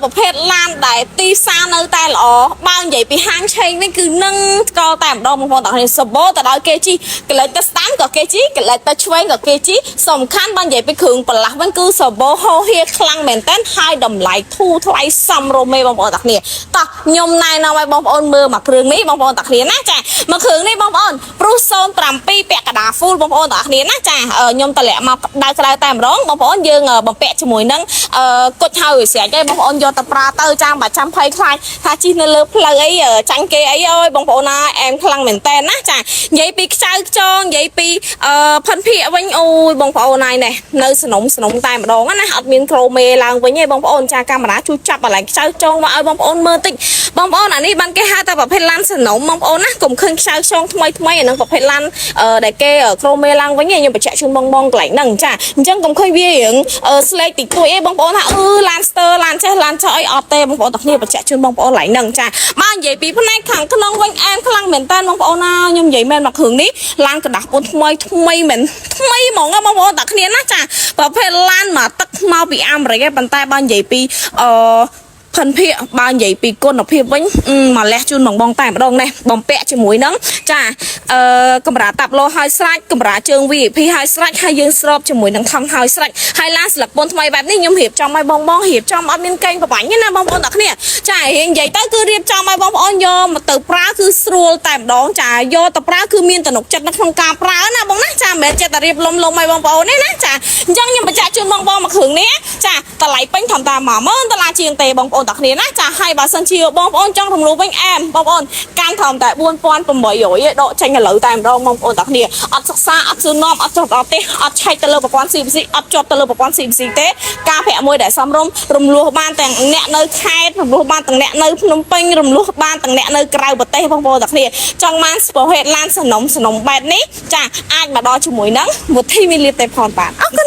ប្រភេទឡានដែលទីផ្សារនៅតែល្អបើនិយាយពីហាងឆេងវិញគឺនឹងស្កល់តែម្ដងបងប្អូនទាំងគ្នាសបោទៅដល់គេជីកលេចទៅស្ដាំក៏គេជីកលេចទៅឆ្វេងក៏គេជីសំខាន់បើនិយាយពីគ្រឿងបន្លាស់វិញគឺសបោហោហៀខ្លាំងមែនតើហើយតម្លៃធូរថ្លៃសមរម្យបងប្អូនទាំងគ្នាតោះខ្ញុំណែនាំឲ្យបងប្អូនមើលមកគ្រឿងនេះបងប្អូនទាំងគ្នាណាចាមកគ្រឿងនេះបងប្អូនព្រុស07ពាក់កដា full បងប្អូនទាំងគ្នាណាចាខ្ញុំតម្លាក់មកដៅក្តៅតែម្ដងបងប្អូនយើងបំពាក់ជាមួយនឹងអឺគុជហើយស្រេចឯងបងប្អូនយកទៅប្រើទៅចាំបាចាំភ័យខ្លាចថាជិះនៅលើផ្លូវអីចាញ់គេអីអើយបងប្អូនណាអែមខ្លាំងមែនតើណាចានិយាយពីខ្ចៅខ្ចងនិយាយពីអឺផិនភៀកវិញអូយបងប្អូនហើយនេះនៅសនំសនំតែម្ដងណាអត់មានក្រូមេឡើងវិញទេបងប្អូនចាកាមេរ៉ាជួយចាប់កន្លែងខ្ចៅខ្ចងមកឲ្យបងប្អូនមើលតិចបងប្អូនអានេះបានគេហៅថាប្រភេទឡានសនំបងប្អូនណាកុំឃើញខ្ចៅខ្ចងថ្មីថ្មីអានឹងប្រភេទឡានដែលគេក្រូមេឡើងវិញខ្ញុំបញ្ជាក់ជូនបងបងកន្លែងហ្នឹងចាអញ្ចឹងកុំឃើញវារៀងស្លេកតិចតួចអីបងប្អូនថាអឺឡានស្ទើឡានចេះឡានចោះអីអត់ទេបងប្អូនទាំងគ្នាបញ្ជាក់ជូនបងប្អូនកន្លែងហ្នឹងចាបើនិយាយពីផ្នែកខាងក្នុងវិញអែមខ្លាំងមែនតើបងប្អូនណាខ្ញុំនិយាយមែនមកគ្រឿងនេះឡានកដាស់ពុនថ្មីថ្មីមែនថ្មីហ្មងបងប្អូនទាំងគ្នាណាចាប្រភេទឡានមកទឹកមកពីអាមេរិកឯងប៉ុន្តែបើនិយាយពីអឺផិនភាកបើនិយាយពីគុណភាពវិញមកលះជូនបងបងតែម្ដងនេះបំពាក់ជាមួយនឹងចាអឺកម្រាតាប់លោហើយស្រេចកម្រាជើង VIP ហើយស្រេចហើយយើងស្របជាមួយនឹងថង់ហើយស្រេចហើយឡានស្លឹកពុនថ្មីបែបនេះខ្ញុំរៀបចំឲ្យបងបងរៀបចំអត់មានកេងប្របាញ់ទេណាបងប្អូនទាំងគ្នាចារៀងនិយាយទៅគឺរៀបចំឲ្យបងប្អូនយកមកទៅប្រើគឺស្រួលតែម្ដងចាយកទៅប្រើគឺមានទំនុកចិត្តនៅក្នុងការប្រើណាបងណាចាមិនមែនចិត្តតែរៀបលំលំឲ្យបងប្អូនទេណាចាអញ្ចឹងខ្ញុំបញ្ជាក់ជូនបងបងមកគ្រឿងនេះចាតម្លៃពេញត្រឹមតែ10000ដុល្លារជាងទេបងប្អូនទាំងគ្នាណាចាហើយបើសិនជាបងប្អូនចង់រំលោះវិញអែមបងប្អូនកាន់ត្រឹមតែ4800ឯងដកចេញឥឡូវតែម្ដងបងប្អូនទាំងគ្នាអត់សិក្សាអត់សួរនាំអត់ចុះដល់ទេអត់ឆែកទៅលើប្រព័ន្ធ CBC អត់ជាប់ទៅលើប្រព័ន្ធ CBC ទេការប្រាក់មួយដែលសមរម្យរំលោះបានទាំងអ្នកនៅខេត្តរំលោះបានទាំងអ្នកនៅភ្នំពេញរំលោះបានទាំងអ្នកនៅក្រៅប្រទេសបងប្អូនទាំងគ្នាចង់បានស្ពោហេតឡានសនំសនំបែបនេះចាអាចមកដល់ជាមួយនឹងវុធីមានលៀបទេផងបាទអរគុណ។